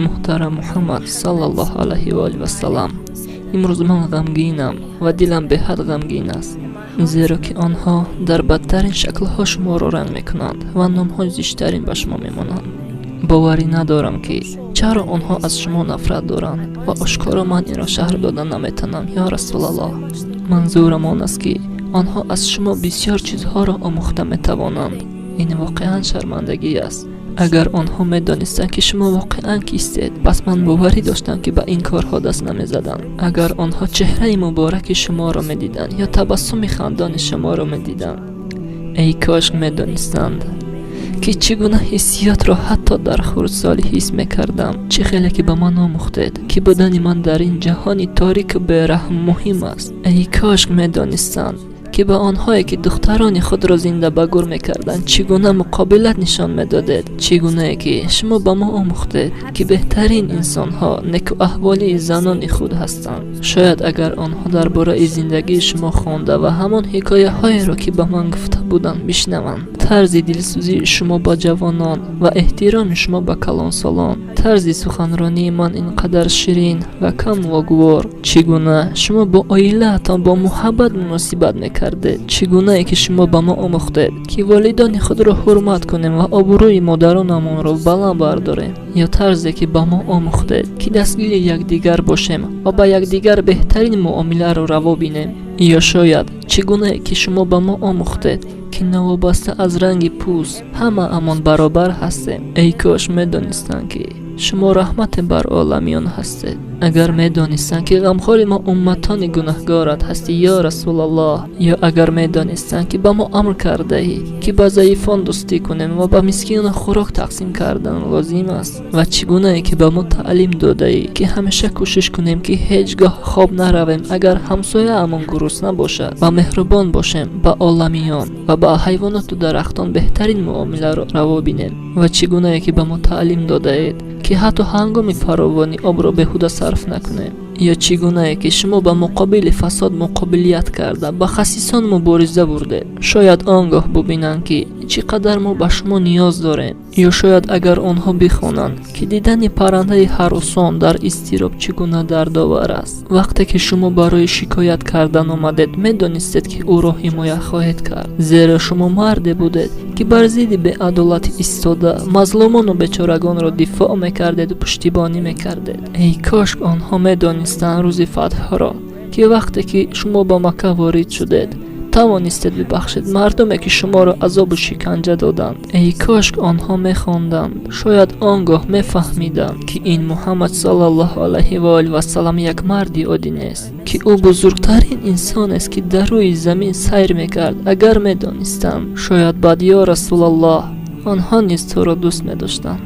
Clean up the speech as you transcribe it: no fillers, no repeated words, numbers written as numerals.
Муҳтарам Муҳаммад саллаллоҳу алайҳи ва олиҳи вассалам, имрӯз ман ғамгинам ва дилам беҳад ғамгин аст, зеро ки онҳо дар бадтарин шаклҳо шуморо ранг мекунанд ва номҳои зиштарин ба шумо мемонанд. Боварӣ надорам, ки чаро онҳо аз шумо нафрат доранд ва ошкоро ман инро шарҳ дода наметавонам. Ё Расулаллоҳ, манзурам он аст, ки онҳо аз шумо бисёр чизҳоро омӯхта метавонанд. Ин воқеан шармандагӣ аст. Агар онҳо медонистанд, ки шумо воқеан кистед, пас ман боварӣ доштам, ки ба ин корҳо даст намезаданд. Агар онҳо чеҳраи мубораки шуморо медиданд ё табассуми хандони шуморо медиданд, эй кош медонистанд, ки чӣ гуна ҳиссиётро ҳатто дар хурдсолӣ ҳис мекардам. Чӣ хеле ки ба ман омӯхтед, ки будани ман дар ин ҷаҳони торику бераҳм муҳим аст. Эй кош медонистанд, ки ба онҳое, ки духтарони худро зинда ба гур мекарданд, чӣ гуна муқобилат нишон медодед. Чӣ гунае ки шумо ба мо омӯхтед, ки беҳтарин инсонҳо некуаҳволии занони худ ҳастанд. Шояд агар онҳо дар бораи зиндагии шумо хонда ва ҳамон ҳикояҳоеро, ки ба ман гуфта буданд, бишнаванд, тарзи дилсӯзии шумо ба ҷавонон ва эҳтироми шумо ба калонсолон, тарзи суханронии ман ин қадар ширин ва кам вогувор, чӣ гуна шумо бо оилаатон бо муҳаббат муносибат мекардед, чӣ гунае ки шумо ба мо омӯхтед, ки волидони худро ҳурмат кунем ва обрӯи модаронамонро баланд бардорем, ё тарзе ки ба мо омӯхтед, ки дастгири якдигар бошем ва ба якдигар беҳтарин муомиларо раво бинем, ё шояд чӣ гунае ки шумо ба мо омӯхтед, ки новобаста аз ранги пӯст ҳамаамон баробар ҳастем. Эй кош медонистанд, ки шумо раҳмате бар оламиён ҳастед. Агар медонистанд, ки ғамхори мо, умматони гунаҳгорат ҳастӣ, ё Расулаллоҳ, ё агар медонистанд, ки ба мо амр кардаӣ, ки ба заифон дӯстӣ кунем ва ба мискинон хӯрок тақсим кардан лозим аст, ва чӣ гунае ки ба мо таълим додаӣ, ки ҳамеша кӯшиш кунем, ки ҳеҷ гоҳ хоб наравем, агар ҳамсояамон гурусна бошад, ва меҳрубон бошем ба оламиён ва ба ҳайвоноту дарахтон беҳтарин муомиларо раво бинем, ва чӣ гунае ки ба мо таълим додаед, ки ҳатто ҳангоми фаровонӣ обро беҳуда сарф накунем, ё чӣ гунае ки шумо ба муқобили фасод муқобилият карда, ба хасисон мубориза бурдед, шояд он гоҳ бубинанд, ки чӣ қадар мо ба шумо ниёз дорем. Ё шояд агар онҳо бихонанд, ки дидани паррандаи ҳаросон дар изтироб чӣ гуна дардовар аст. Вақте ки шумо барои шикоят кардан омадед, медонистед, ки ӯро ҳимоя хоҳед кард, зеро шумо марде будед, ки бар зидди беадолатӣ истода, мазлумону бечорагонро дифоъ мекардеду пуштибонӣ мекардед. Эй кош онҳо медонистанд рӯзи фатҳро, ки вақте ки шумо ба Макка ворид шудед, тавонистед бибахшед мардуме, ки шуморо азобу шиканҷа доданд. Эй кош онҳо мехонданд, шояд он гоҳ мефаҳмиданд, ки ин Муҳаммад саллаллоҳу алайҳи ва олиҳи вассалам як марди оддӣ нест, ки ӯ бузургтарин инсонест, ки дар рӯи замин сайр мекард. Агар медонистанд, шояд баъд, ё Расулаллоҳ, онҳо низ туро дӯст медоштанд.